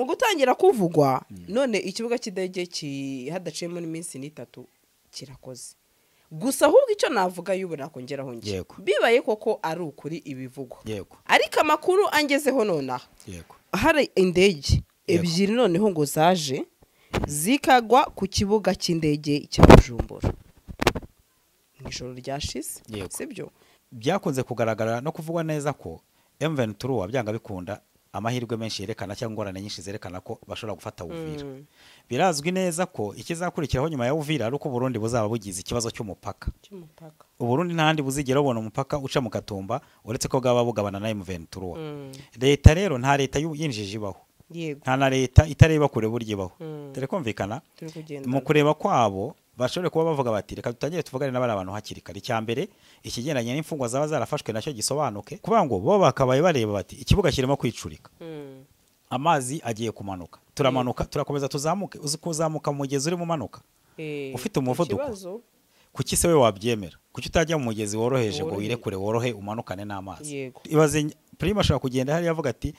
Mu gutangira kuvugwa none ikibuga cy'indege hadaciyemo n'iminsi n'itatu kirakoze. Gusa ahubwo icyo navuga y'ubu nakongeraho nge bibaye koko ari ukuri ibivugwa, ariko amakuru angezeho nonaha hari indege ebyiri noneho ngo zaje zikagwa ku kibuga cy'indege cya Bujumbura mu ijoro ryashize, sibyo? Byakunze kugaragara no kuvugwa neza ko M23 byanga bikunda amahirwe menshi yerekana cyangwa ingorane nyinshi zerekana ko bashobora gufata Uvira. Birazwi neza ko ikizakurikiraho nyuma ya Uvira ari uko Burundi buzaba bugize ikibazo cy'umupaka. Uburundi ntandi buzigera bubona umupaka uca mu Gatumba uretse ko bwaba bugabana na M23. Leta rero nta leta yinjije ibaho. Nta na leta itareba kure buryo ibaho. Terekumvikana mu kureba kwabo bashobore kuba bavuga bati reka dutangire tuvugane n'abari abantu hakiri kare. Icya mbere ikigendanye n'imfungwa zaba zarafashwe nacyo gisobanuke, kuba ngo bo bakabaye bareba bati ikibuga kirimo kwicurika, amazi agiye kumanuka, turamanuka turakomeza tuzamuke. Uzi kuzamuka mu mugezi urimo umanuka ufite umuvuduko, kuki se we wabyemera? Kuki utajya mu mugezi woroheje ngo wirekure worohe umanukane n'amazi? Ibaze Prime ashobora kugenda hariya avuga ati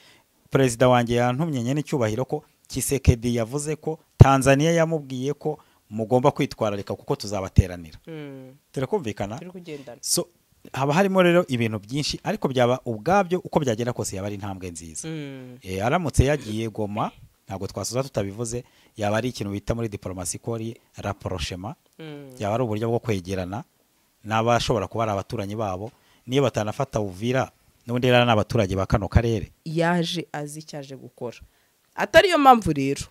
perezida wanjye yantumye nyene icyubahiro ko Kisekedi yavuze ko Tanzania yamubwiye ko mugomba kwitwararika kuko tuzabateranira. Turakumvikana? So haba harimo rero ibintu byinshi, ariko byaba ubwabyo uko byagenda kose yaba ari intambwe nziza. Aramutse yagiye Goma, ntabwo twasoza tutabivuze, yaba ari ikintu bita muri diplomasi ko ari rapprochement, yaba ari uburyo bwo kwegerana n'abashobora kuba ari abaturanyi babo, niyo batanafata Uvira n'ubundi rero n'abaturage ba kano karere. Yaje azi cyaje gukora, atari yo mpamvu rero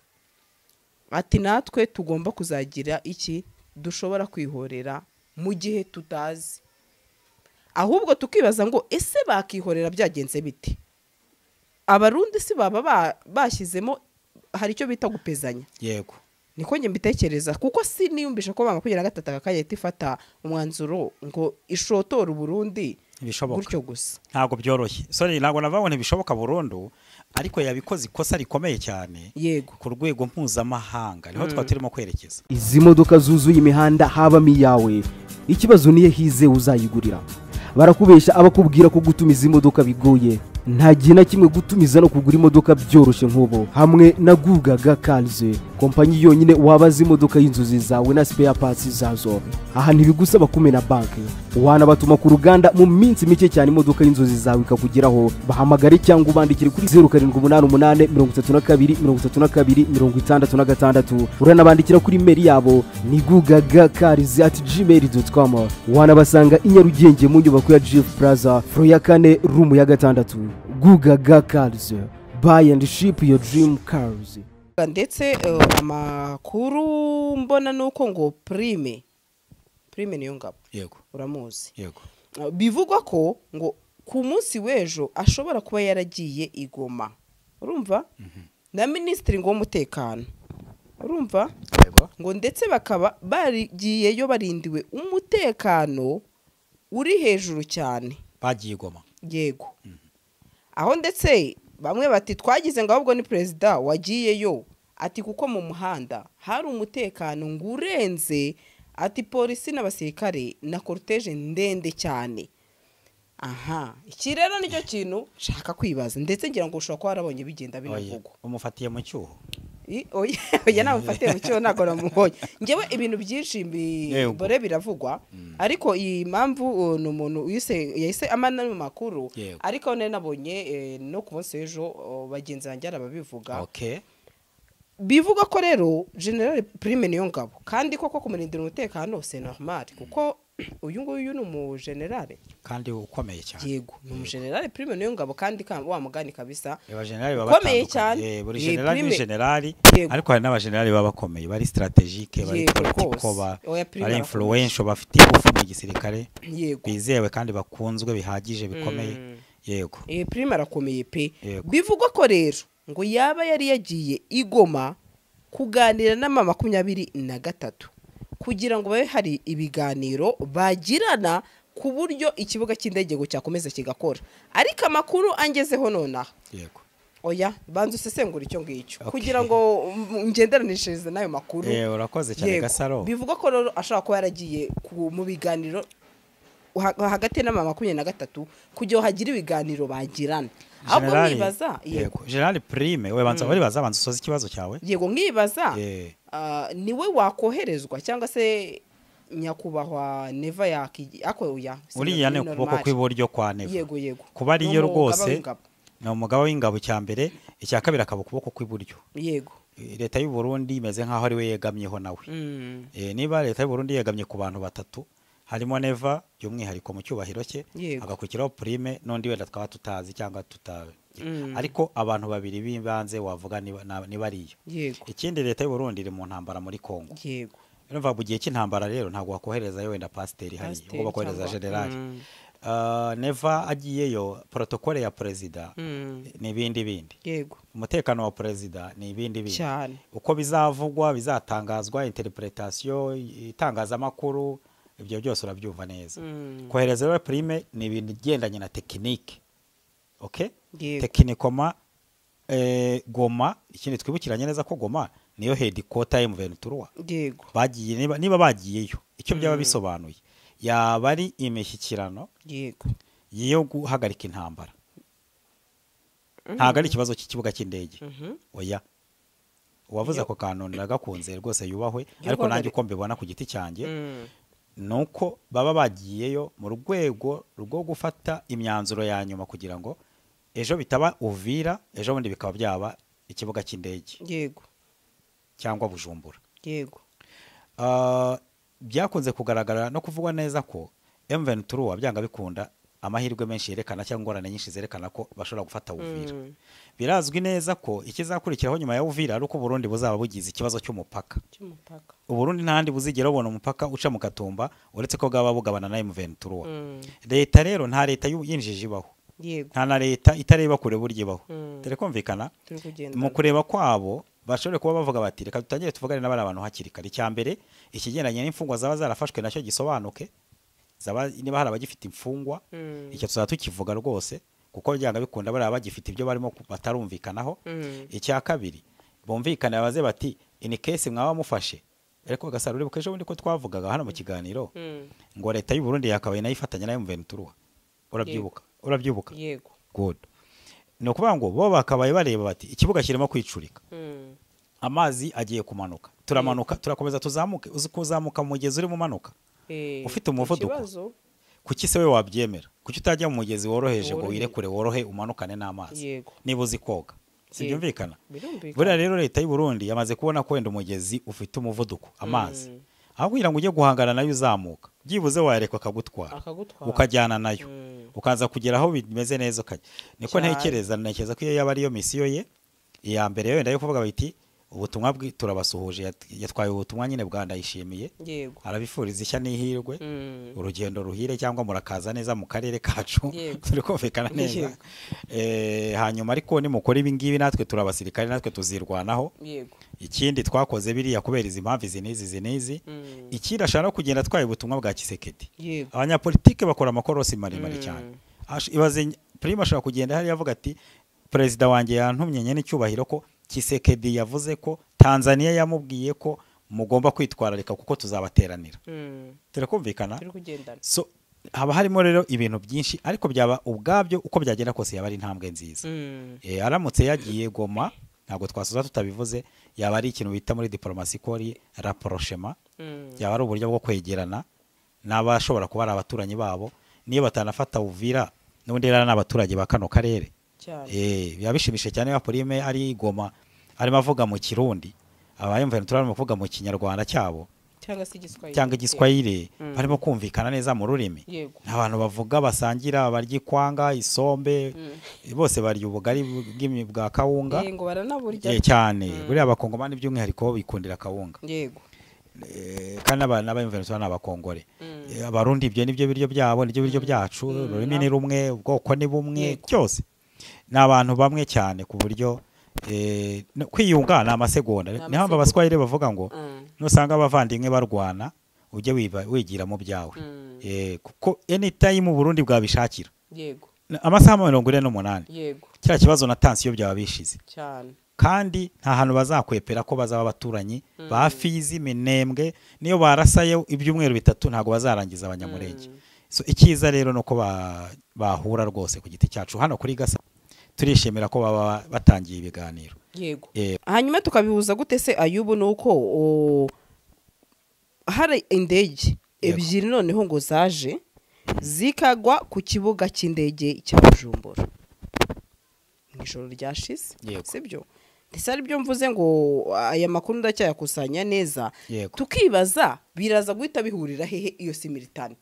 ati natwe tugomba kuzagira iki dushobora kwihorera mu gihe tutazi, ahubwo tukibaza ngo ese bakihorera byagenze bite? Abarundi si baba bashyizemo hari icyo bita gupezanya. Yego, niko nge mbitekereza, kuko si niyumvisha ko banga 23 akakanya ifata umwanzuro ngo ishotora Burundi gutyo gusa. Ntabwo byoroshye. Sorry, ntabwo navuga ntibishoboka burundu, ariko yabikoze ikosa rikomeye cyane. Yego, ku rwego mpuzamahanga niho twa turimo kwerekeza. Izi modoka zuzuye imihanda habamo iyawe, ikibazo niye hize uzayigurira. Barakubesha abakubwira ko gutumiza imodoka bigoye. Nta gihe na kimwe gutumiza no kugura imodoka byoroshye nk'ubu hamwe na Gugaga Cars, kompanyi yonyine wabaza imodoka y'inzozi zawe na spare parts zazo. Aha ntibigusaba kumena banki, wanabatuma ku ruganda mu minsi mike cyane imodoka y'inzozi zawe ikakugeraho. Bahamagare cyangwa ubandikire kuri 0788 32 32 66. Uranabandikira kuri mail yabo ni gugagacars@gmail.com. Wanabasanga i Nyarugenge mu nyubako ya Jeff Plaza, floor ya 4, room ya 6. Gugaga Cars, buy and ship your dream cars. Ndetse amakuru mbona nuko ngo Prime niyo ngabo. Yego, uramuzi. Yego, bivugwa ko ngo ku munsi w'ejo ashobora kuba yaragiye i Goma, urumva? Na minisitiri ngo w'umutekano, urumva? Yego, ngo ndetse bakaba barigiyeyo barindiwe umutekano uri hejuru cyane, bagiye i Goma. Yego, aho ndetse bamwe bati twagize ngo ahubwo ni perezida wagiyeyo, ati kuko mu muhanda hari umutekano ngurenze, ati polisi n'abasirikare na cortege ndende cyane. Aha, iki rero nicyo kintu nshaka kwibaza, ndetse ngira ngo ushobora kuba warabonye bigenda binavugwa. Umufatiye mu cyuho? Oya, namufatiye mu cyuho ntabwo namubonye. Ngewe ibintu byinshi mbore biravugwa, ariko iyi mpamvu ni umuntu yahise amana mu makuru, ariko nari nabonye no ku munsi w'ejo bagenzi banjye arababivuga. Bivuga ko rero General Prime niyo ngabo, kandi koko kumurindira umutekano c'est normal, kuko uyu nguyu ni umugenerale kandi ukomeye cyane. Yego, ni umugenerale Prime niyo ngabo, kandi wa mugani kabisa abagenerale baba batandukanye cyane. Buri general ni general, ariko hari n'abagenerale baba bakomeye, bari strategique, bari politiko, bari influential, bafite ingufu mu gisirikare, bizewe kandi bakunzwe bihagije bikomeye. Yego, Prime arakomeye pe. Bivugwa ko rero ngo yaba yari yagiye i Goma kuganira na mama 23 kugira ngo babe hari ibiganiro bagirana ku buryo ikibuga cy'indege ngo cyakomeza kigakora. Ariko amakuru angezeho nonaha, yego, oya banza usesengura icyo ngicyo kugira ngo ngenderanishirize nayo makuru. Urakoze cyane Gasaro. Bivugwa ko rero ashobora kuba yaragiye mu biganiro hagati na mama 23 kugira hagire ibiganiro bagirana. Ahubwo nkibaza, yego General Prime we banza bari baza banza usoza ikibazo cyawe. Yego nkibaza niwe wakoherezwa cyangwa se nyakubahwa Neva yakoya uriya ni ukuboko kw'iburyo kwa Neva. Yego yego kuba ariyo rwose ni umugaba w'ingabo cya mbere, icya kabiri akaba ukuboko kw'iburyo. Yego leta y'u Burundi imeze nkaho ari we yegamyeho nawe. Niba leta y'u Burundi yegamye ku bantu batatu harimo Neva by'umwihariko mu cyubahiro cye, agakurikiraho Prime n'undi wenda twaba tutazi cyangwa ariko abantu babiri b'ibanze wavuga niba ariyo. Ikindi leta y'u Burundi iri mu ntambara muri Kongo. Yego urumva mu gihe cy'intambara rero ntabwo wakoherezayo wenda pasiteri hari ubwo bakohereza generali. Neva agiyeyo protokole ya perezida n'ibindi bindi. Yego umutekano wa perezida ni ibindi bindi uko bizavugwa bizatangazwa interpretation itangazamakuru ibyo byose urabyumva neza. Kohereza rero Prime ni ibintu bigendanye na technique. Okay, technicoma Goma, ikindi twibukiranye neza ko Goma niyo headquarter ya M23. Yego bagiye niba bagiyeyo icyo byaba bisobanuye yaba ari imishyikirano yego yo guhagarika intambara. Ntago ari ikibazo cy'ikibuga cy'indege. Oya uwavuze ako kantu nagakunze rwose yubahwe, ariko nanjye uko mbibona ku giti cyanjye nuko baba bagiyeyo mu rwego rwo gufata imyanzuro ya nyuma kugira ngo ejo bitaba Uvira, ejo bundi bikaba byaba ikibuga cy'indege. Yego cyangwa Bujumbura. Yego byakunze kugaragara no kuvugwa neza ko M23 byanga bikunda amahirwe menshi yerekana cyangwa ingorane nyinshi zerekana ko bashobora gufata Uvira. Birazwi neza ko ikizakurikiraho nyuma ya Uvira ari uko Burundi buzaba bugize ikibazo cy'umupaka. Uburundi ntandi buzigera bubona umupaka uca mu Katumba uretse ko bwaba bugabana na M23. Leta rero nta leta yinjije ibaho. Yego nta na leta itareba kure buryo ibaho. Turi kumvikana mu kureba kwabo bashobore kuba bavuga bati reka dutangire tuvugane n'abari abantu hakiri kare. Icya mbere ikigendanye n'imfungwa zaba zarafashwe nacyo gisobanuke, zaba niba hari abagifite imfungwa icyo tuzaba tukivuga rwose kuko byanga bikunda bari abagifite ibyo barimo batarumvikanaho. Icya kabiri bumvikane baze bati in case mwaba mufashe, ariko gasaro uribuka ejo bundi ko twavugaga hano mu kiganiro ngo leta y'u Burundi yakabaye nayo ifatanya na M23. Urabyibuka? Urabyibuka? Yego. Good. Ni ukuvuga ngo bo bakabaye bareba bati ikibuga kirimo kwicurika, amazi agiye kumanuka, turamanuka turakomeza tuzamuke, uzi kuzamuka mu mugezi urimo umanuka ufite umuvuduko, kuki se we wabyemera? Kuki utajya mu mugezi woroheje ngo wirekure worohe umanukane n'amazi niba uzi koga? Sibyumvikana? Buriya rero leta y'u Burundi yamaze kubona ko wenda umugezi ufite umuvuduko amazi, aho kugira ngo ujye guhangana nayo uzamuka byibuze wayareka akagutwara ukajyana nayo ukaza kugera aho bimeze neza ukajya. Niko ntekereza ko iyo yaba ariyo misiyo ye iya mbere wenda yo kuvuga bati ubutumwa turabasuhuje, yatwaye ubutumwa nyine bwa Ndayishimiye, arabifuriza ishya n'ihirwe, urugendo ruhire cyangwa murakaza neza mu karere kacu, turi kumvikana neza. Hanyuma ariko nimukora ibi ngibi natwe turabasirikare natwe tuzirwanaho. Ikindi twakoze biriya kubera izi mpamvu izi n'izi izi n'izi. Ikindi ashaka kugenda atwaye ubutumwa bwa Kisekedi. Abanyapolitike bakora amakorosi maremare cyane. Ibaze Prime ashaka kugenda hariya avuga ati perezida wanjye yantumye nyene icyubahiro ko Kisekedi yavuze ko Tanzania yamubwiye ko mugomba kwitwararika kuko tuzabateranira. Turakumvikana? So haba harimo rero ibintu byinshi ariko byaba ubwabyo uko byagenda kose yaba ari intambwe nziza. Aramutse yagiye Goma ntabwo twasoza tutabivuze, yaba ari ikintu bita muri diplomasi ko ari rapprochement, yaba ari uburyo bwo kwegerana n'abashobora kuba ari abaturanyi babo, niyo batanafata Uvira n'ubundi rero n'abaturage ba kano karere. Biba bishimishije cyane ba Prime ari Goma arimo avuga mu Kirundi, abayumva barimo kuvuga mu Kinyarwanda cyabo cyangwa Igiswahili, barimo kumvikana neza mu rurimi. Abantu bavuga basangira barya ikwanga isombe, bose barya ubugari bwa kawunga cyane. Buriya abakongomani by'umwihariko bikundira kawunga. Yego. Kandi n'abayumva n'abakongore. Abarundi ibyo nibyo biryo byabo, nibyo biryo byacu, ururimi ni rumwe, ubwoko ni bumwe, byose ni abantu bamwe cyane ku buryo kwiyunga ni amasegonda. Niyo mpamvu abaswahili bavuga ngo nusanga abavandimwe barwana ujye wigira mu byawe, kuko anytime Burundi bwabishakira. Yego. Amasaha 48. Yego. Kiriya kibazo na tansiyo byaba bishize cyane, kandi nta hantu bazakwepera ko bazaba abaturanyi ba Fizi, Minembwe, niyo barasaye ibyumweru bitatu ntago bazarangiza abanyamurenge. So icyiza rero nuko bahura rwose ku giti cyacu hano kuri Gasa. Turishimira ko baba batangiye ibiganiro. Yego. Hanyuma tukabihuza gute se Ayubu nuko hari indege ebyiri noneho ngo zaje zikagwa ku kibuga cy'indege cya Bujumbura mu ijoro ryashize, sibyo? Ndetse ari byo mvuze ngo aya makuru ndacyayakusanya neza. Tukibaza biraza guhita bihurira hehe iyo similitani.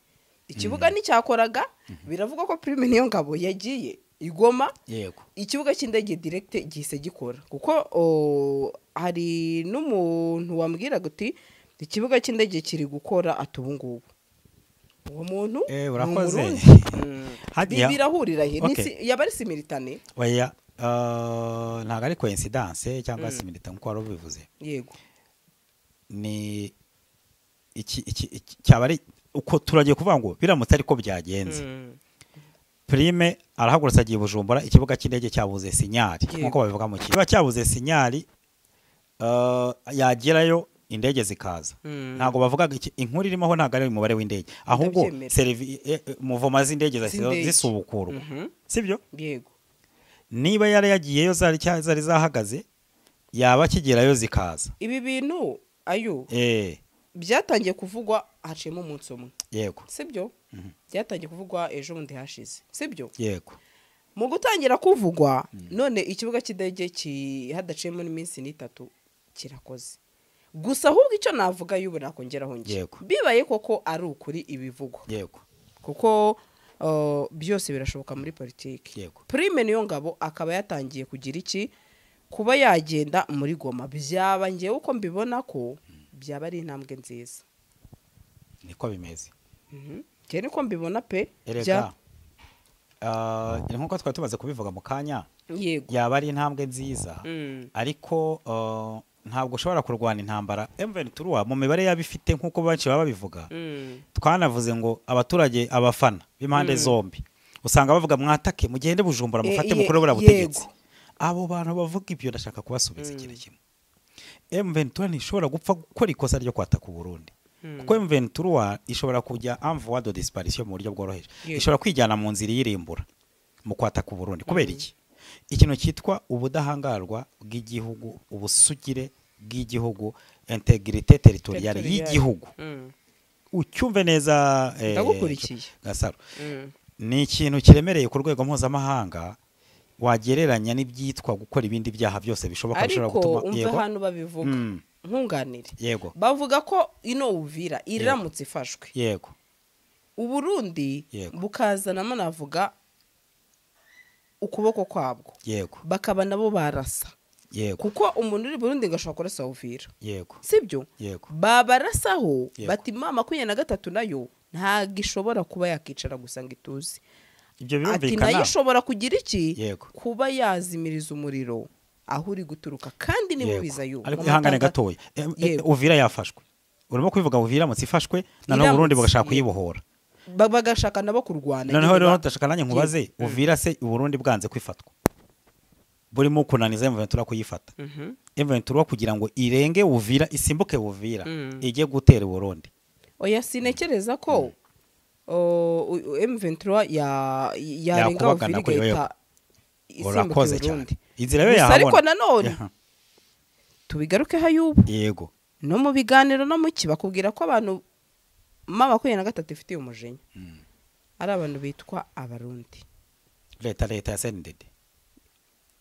Ikibuga nicyakoraga, biravuga ko Prime niyo ngabo yagiye igoma. Yego. Ikibuga cy'indege direct gihise gikora, kuko hari n'umuntu wambwiraga uti ikibuga cy'indege kiri gukora atubu ngubu. Uwo muntu urakoze. Birahurira he? Yaba ari similitane? Oya, ntabwo ari coincidence cyangwa similitane nkuko wari ubivuze. Yego. Ni iki cyaba ari uko turagiye kuvuga ngo biramutse ariko byagenze. Prime arahagurutse agiye Bujumbura, ikibuga cy'indege cyabuze sinyali nkuko babivuga mu kiba cyabuze sinyali, yagerayo indege zikaza. Ntago bavugaga inkuru irimo aho ntago ari umubare w'indege, ahubwo muvoma z'indege zisubukurwa, sibyo? Yego. Niba yari yagiyeyo zari zahagaze, yaba kigerayo zikaza. Ibi bintu ayo byatangiye kuvugwa haciyemo umunsi umwe. Yego. Sibyo? Byatangiye kuvugwa ejo bundi hashize, sibyo? Yego. Mu gutangira kuvugwa none ikibuga cy'indege hadaciyemo n'iminsi n'itatu kirakoze. Gusa ahubwo icyo navuga y'ubu nakongeraho ngiye, bibaye koko ari ukuri ibivugwa. Yego. Kuko byose birashoboka muri politiki. Yego. Prime niyo ngabo akaba yatangiye kugira iki kuba yagenda muri Goma, byaba ngewe uko mbibona ko byaba ari intambwe nziza. Niko bimeze. Ngewe niko mbibona pe. Erega nkuko twari tumaze kubivuga mu kanya, yego, yaba ari intambwe nziza, ariko ntabwo ushobora kurwana intambara M23 mu mibare yabifite nkuko benshi baba babivuga. Twanavuze ngo abaturage abafana b'impande zombi usanga bavuga mwatake mugende Bujumbura mufate mukuru bura butegetsi. Abo bantu bavuga ibyo ndashaka kubasubiza ikintu kimwe. M23 ntishobora gupfa gukora ikosa ryo kwataka Burundi, kuko M23 ishobora kujya en voie de disparition mu buryo bworoheje, ishobora kwijyana mu nzira yirimbura mu kwataka Burundi. Kubera iki? Ikintu cyitwa ubudahangarwa bw'igihugu, ubusugire bw'igihugu, integrité territoriale y'igihugu. Ucyumve neza, ndagukurikiye Gasaro. Ni ikintu kiremereye ku rwego mpuzamahanga wagereranya n'ibyitwa gukora ibindi byaha byose bishoboka bishobora gutuma. Ariko umve hano babivuga nkunganire. Yego. Bavuga ko ino Uvira iramutse ifashwe, yego, Uburundi bukazanamo navuga ukuboko kwabwo, yego, bakaba nabo barasa. Yego. Kuko umuntu uri Burundi ngashobora kurasa Uvira. Yego. Sibyo? Yego. Babarasaho bati mama 23 nayo ntago ishobora kuba yakicara gusa ngo ituze. Ibyo birumvikana. Ati nayo ishobora kugira iki? Yego. Kuba yazimiriza umuriro aho uri guturuka kandi ni mubiza yo. Ariko ihangane gatoya. Uvira yafashwe. Urimo kubivuga Uvira mutsi ifashwe na Burundi bagashaka kuyibohora. Bagashaka nabo kurwana. Noneho rero ndashaka nanjye nkubaze Uvira se Burundi bwanze kwifatwa. Burimo kunaniza M23 kuyifata. M23 kugira ngo irenge Uvira isimbuke Uvira ijye gutera Burundi. Oya sinekereza ko M23 ya yarenga Uvira igahita isimbuke Burundi. Inzira yo yahabona. Ariko nanone tubigaruke hayubu. Yego. No mu biganiro no mu kibakubwira ko abantu mama 23 ifitiye umujinya. Ari abantu bitwa Abarundi. Leta ya CNDD.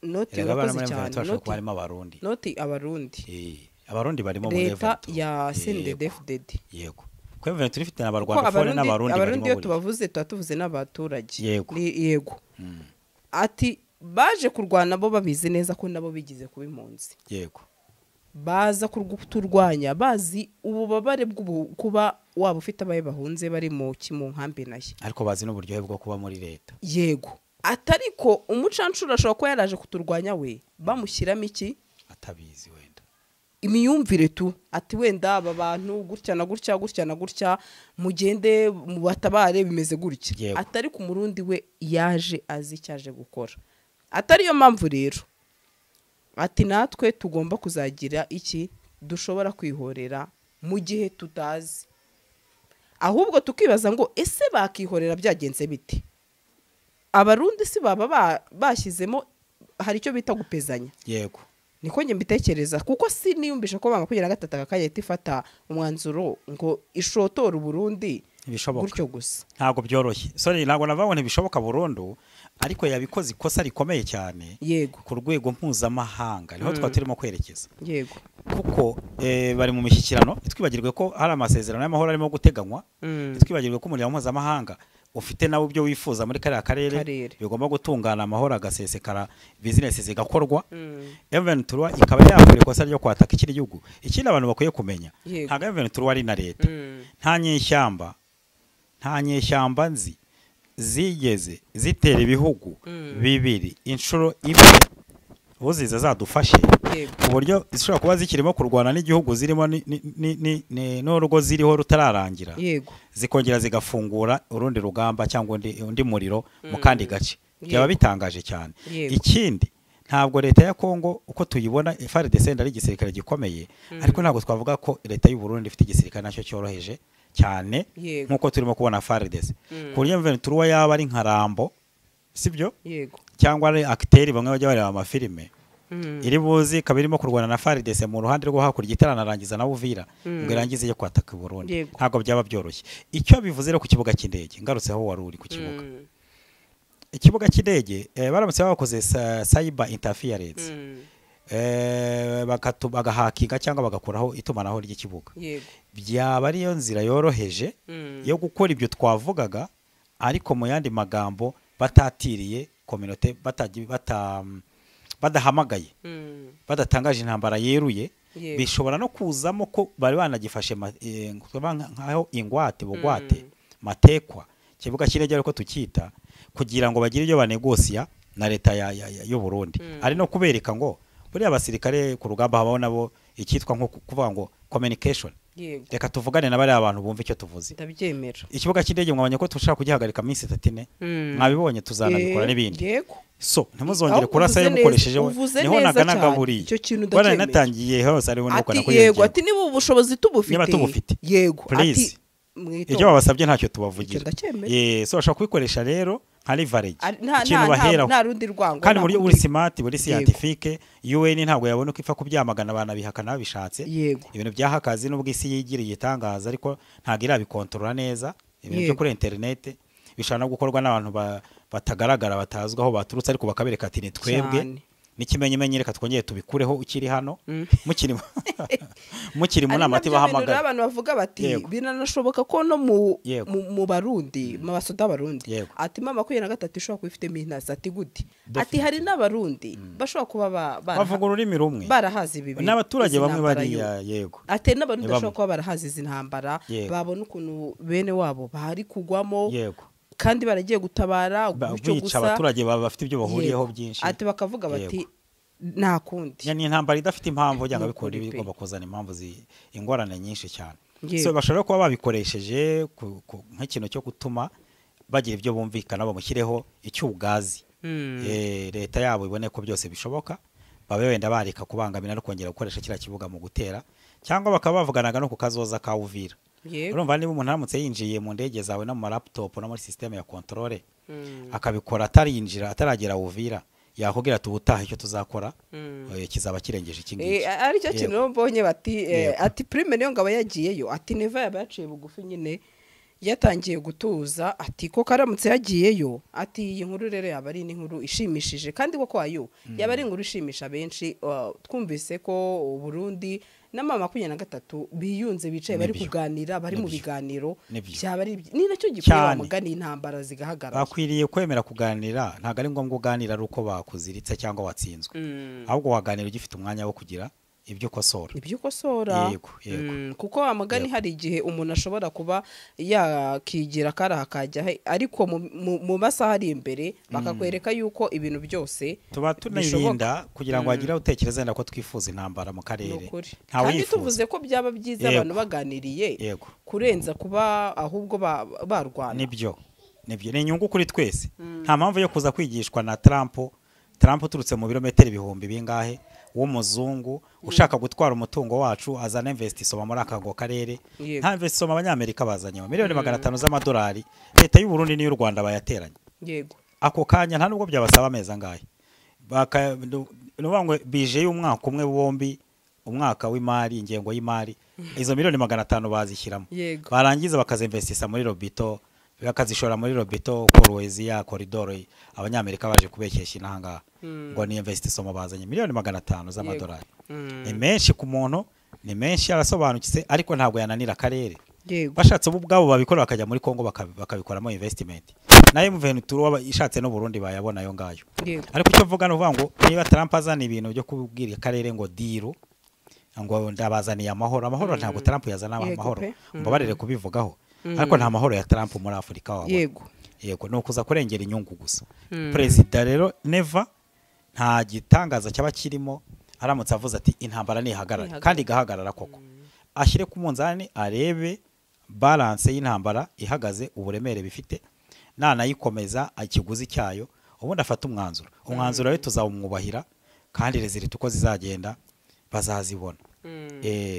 Noti urakoze cyane. Noti barimo Abarundi. Noti Abarundi. Abarundi barimo muri leta ya CNDD-FDD. Yego. Ko M23 ifite n'abarwanda fone n'abarundi barimo. Abarundi iyo tubavuze tuvuze n'abaturage. Yego. Yego. Ati baje kurwana bo babizi neza ko nabo bigize kuba impunzi. Yego. Baza kurwanya bazi ububabare bwo kuba waba ufite abaye bahunze bari mu nkambi naye. Ariko bazi n'uburyohe bwo kuba muri leta. Yego. Atariko umucancuro ashobora kuba yaraje kuturwanya we bamushyiramo iki atabizi wenda imiyumvire tu ati wenda aba bantu gutya na gutya gutya na gutya mugende mubatabare bimeze gutya. Atari ku Murundi we yaje azi cyaje gukora. Atari yo mpamvu rero ati natwe tugomba kuzagira iki dushobora kwihorera mu gihe tutazi. Ahubwo tukibaza ngo ese bakihorera byagenze bite? Abarundi si baba bashyizemo hari icyo bita gupezanya. Yego. Niko njye mbitekereza, kuko siniyumvisha ko M23 akanya ifata umwanzuro ngo ishotora Burundi gutyo gusa. Ntabwo byoroshye. Sorry, ntabwo navuga ngo ntibishoboka burundu, ariko yabikoze ikosa rikomeye cyane. Yego. Ku rwego mpuzamahanga niho twa turimo kwerekeza. Yego. Kuko bari mu mishyikirano, twibagirwe ko hari amasezerano y'amahoro arimo guteganywa, twibagirwe ko umuryango mpuzamahanga ufite nawe ibyo wifuza muri kariya karere bigomba gutungana amahoro agasesekara, business zigakorwa. M23 ikaba yakora ikosa ryo kwataka ikindi gihugu. Ikindi abantu bakwiye kumenya, ntabwo M23 ari na leta. Nta nyeshyamba nzi zigeze zitera ibihugu bibiri inshuro imwe uziza zadufashe, ku buryo zishobora kuba zikirimo kurwana n'igihugu zirimo n'urugo ziriho rutararangira, zikongera zigafungura urundi rugamba cyangwa undi muriro mu kandi gace. Byaba bitangaje cyane. Ikindi, ntabwo leta ya Kongo uko tuyibona FARDC ari igisirikare gikomeye, ariko ntabwo twavuga ko leta y'u Burundi ifite igisirikare nacyo cyoroheje cyane nkuko turimo kubona FARDC. Ku buryo M23 yaba ari nka Rambo, sibyo? Yego. Cyangwa ari acteur bamwe bajya bareba amafilime. Iri buzi ikaba irimo kurwana na FARDC mu ruhande rwo hakurya itaranararangiza na Uvira ngo irangize yo kwataka Burundi. Ntabwo byaba byoroshye. Icyo bivuze rero ku kibuga cy'indege, ngarutse aho wari uri ku kibuga. Ikibuga cy'indege baramutse bakoze cyber interference, bagahakinga cyangwa bagakuraho itumanaho ry'ikibuga, byaba ariyo nzira yoroheje yo gukora ibyo twavugaga, ariko mu yandi magambo batatiriye communauté, badahamagaye, badatangaje intambara yeruye. Bishobora no kuzamo ko bari banagifashe nkaho ingwate bugwate matekwa kibuga cy'indege ariko tukita, kugira ngo bagire ibyo banegosia na leta y'u Burundi. Ari no kubereka ngo buriya abasirikare ku rugamba habaho nabo icyitwa nko kuvuga ngo communication. Reka tuvugane na bariya abantu bumva icyo tuvuze. Ndabyemera. Ikibuga cy'indege mwabonye ko tushaka kugihagarika minsi 34. Mwabibonye tuzanabikora n'ibindi. Yego. So ntimuzongere kurasa yo mukoresheje niho naganaga buriya. Icyo kintu ndacyemera. Natangiye hose ariho nuko nakuye. Yego, ati niba ubushobozi tubufite. Niba tubufite. Yego. Ati ibyo babasabye ntacyo tubavugira. So bashaka kubikoresha rero nka leverage. Ikintu baheraho. Nta rundi rwango. Kandi muri buri smart, buri scientifique, UN ntabwo yabona uko ipfa kubyamagana abana bihakana babishatse. Ibintu byahakazi nubwo isi yigiriye itangaza, ariko ntabwo irabikontorora neza. Ibintu byo kuri internet bishobora no gukorwa n'abantu batagaragara batazwi aho baturutse, ariko bakabereka ati ni twebwe. N'ikimenyimenyi reka twongeye tubikureho ukiri hano mukiri mu nama tibahamagara. Abantu bavuga bati binanashoboka ko no mu Barundi, mu basoda Barundi, ati mama 23 ishobora kuba ifite minasi, ati gute, ati hari n'abarundi bashobora kuba bavuga ururimi rumwe barahazi ibi n'abaturage bamwe bariya. Yego. Ati n'abarundi bashobora kuba barahazi izi ntambara, babona ukuntu bene wabo bari kugwamo. Yego. Kandi baragiye gutabara gutyo gusa abaturage baba bafite ibyo bahuriyeho byinshi. Ati bakavuga bati nta kundi. Ni intambara idafite impamvu cyangwa bikora bigomba kuzana impamvu ingorane nyinshi cyane. So bashobora kuba babikoresheje nk'ikintu cyo gutuma bagira ibyo bumvikana, bamushyireho icyugazi. Leta yabo ibone ko byose bishoboka, babe wenda bareka kubangamira no kongera gukoresha kiriya kibuga mu gutera, cyangwa bakaba bavuganaga no ku kazoza ka Uvira. Urumva niba umuntu aramutse yinjiye mu ndege zawe no mu laptop no muri system ya control, akabikora atarinjira ataragera Uvira, yakubwira ati ubutaha icyo tuzakora kizaba kirengeje iki ngiki. Ari cyo kintu mbonye bati ati prime niyo ngaba yagiyeyo, ati neva yabaciye bugufi nyine yatangiye gutuza, ati ko karamutse yagiyeyo, ati iyi nkuru rero yaba ari inkuru ishimishije, kandi koko ayo yaba ari inkuru ishimisha benshi. Twumvise ko Burundi na mama 23 biyunze bicaye bari kuganira, bari mu biganiro, byaba ari ni nacyo gikwiye mugani intambara zigahagarara. Bakwiriye kwemera kuganira, ntago ari ngombwa uganira ari uko bakuziritse cyangwa watsinzwe, ahubwo waganira ugifite umwanya wo kugira ibyo ukosora. Ibyo ukosora. Yego, yego. Kuko amagani hari igihe umuntu ashobora kuba yakigira karaha kajya, ariko mu masaha ari imbere bakakwereka yuko ibintu byose tuba tunayirinda kugira ngo hagire utekereza wenda ko twifuza intambara mu karere. Kandi tuvuze ko byaba byiza abantu baganiriye kurenza kuba ahubwo barwana. Nibyo. Nibyo ni inyungu kuri twese. Nta mpamvu yo kuza kwigishwa na Trump. Trump uturutse mu birometero ibihumbi bingahe w'umuzungu ushaka gutwara umutungo wacu azana investissement muri aka karere. Nta investissement abanyamerika bazanye miliyoni 500 z'amadolari, leta y'u Burundi n'iyu Rwanda bayateranye. Yego. Ako kanya nta nubwo byabasaba amezi angahe. Ngo bije y'umwaka umwe bombi, umwaka w'imari, ingengo y'imari, izo miliyoni 500 bazishyiramo. Barangiza bakazinvestisa muri Lobito, bakazishora muri Lobito, Kolwezi ya koridoro abanyamerika baje kubekesha inanga ngo ni investissement bazanye miliyoni 500 z'amadolari. Ni menshi ku muntu, ni menshi arasobanukitse, ariko ntabwo yananira akarere. Bashatse ubu ubwabo babikora bakajya muri Kongo bakabikoramo investment. Na M23 ishatse no Burundi bayabona yo ngayo. Ariko icyo mvuga no ngo niba Trump azana ibintu byo kubwira akarere ngo deal ngo ndabazaniye amahoro, amahoro ntabwo Trump yazana amahoro. Mbabarire kubivugaho. Ariko nta mahoro ya Trump muri Afrika wabona. Yego no kuza kurengera inyungu gusa. President rero Neva nta gitangaza cyaba kirimo aramutse avuze ati intambara nihagarara kandi igahagarara koko. Ashyire ku munzani arebe balance y'intambara ihagaze uburemere bifite, nanayikomeza akiguzi cyayo, ubundi afata umwanzuro. Umwanzuro rero tuzawumwubahira kandi rezilita uko zizagenda bazazibona.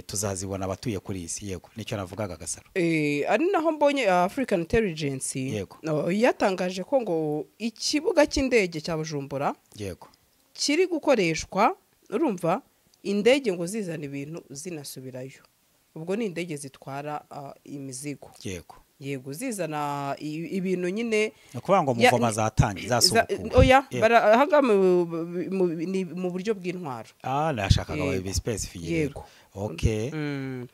Tuzazibona abatuye kuri isi. Yego nicyo navugaga Gasaro. Ari naho mbonye African Intelligence yatangaje ko ngo ikibuga cy'indege cya Bujumbura yego kiri gukoreshwa, urumva indege ngo zizana ibintu zinasubirayo. Ubwo ni indege zitwara imizigo. Yego. Yego zizana ibintu nyine ukuvuga ngo muvoma zatangiye zasubukura. Oya barahaga mu buryo bw'intwaro. Nashakaga babi specify. Yego. Okay.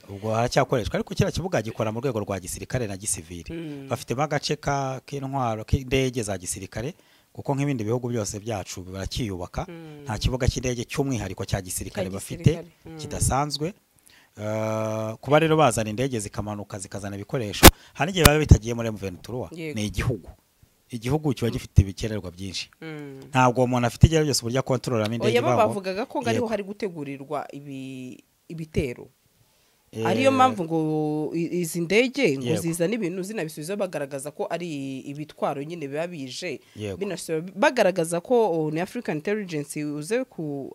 Ubwo haracyakoreshwa ariko kira kibuga gikora mu rwego rwa gisirikare na gisivili. Bafite agace k'intwaro k'indege za gisirikare kuko nk'ibindi bihugu byose byacu barakiyubaka, nta kibuga cy'indege cy'umwihariko cya gisirikare bafite kidasanzwe. Kuba rero bazana indege zikamanuka zikazana ibikoresho hari igihe baba bitagiye muri M23. Ni igihugu kiba gifite ibikenerwa byinshi. Ntabwo umuntu afite igihe byose uburyo akontororamo indege. Oya bavugaga ko ngariho hari gutegurirwa ibitero, ariyo mpamvu ngo izi ndege ngo zizana ibintu zinabisubiza bagaragaza ko ari ibitwaro nyine biba bije bagaragaza ko ni African Intelligence uze ku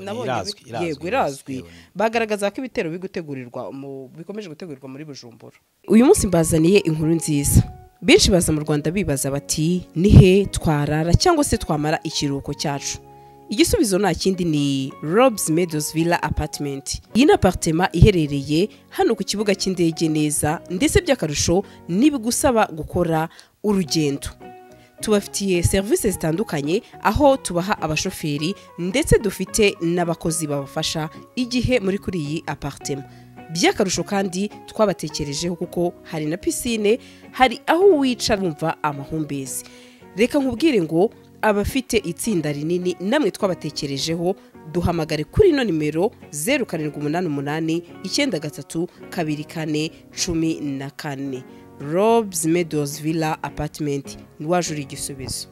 nabonye yego irazwi, bagaragaza ko ibitero bigutegurirwa bikomeje gutegurirwa muri Bujumbura. Uyu munsi mbazaniye inkuru nziza. Benshi baza mu Rwanda bibaza bati nihe twarara cyangwa se twamara ikiruhuko cyacu. Igisubizo nta kindi ni Robs Meadows Villa Apartment. Iyi ni apartment iherereye hano ku kibuga cy'indege neza, ndetse by'akarusho nibigusaba gukora urugendo. Tubafitiye services zitandukanye aho tubaha abashoferi ndetse dufite n'abakozi babafasha igihe muri kuri iyi apartment. By'akarusho kandi twabatekerejeho kuko hari na piscine, hari aho wicara wumva amahumbezi. Reka nkubwire ngo abafite itsinda rinini namwe twabatekerejeho, duhamagare kuri ino nimero 0788 93 24 14. Robs Meadows Villa Apartment, niwajura igisubizo.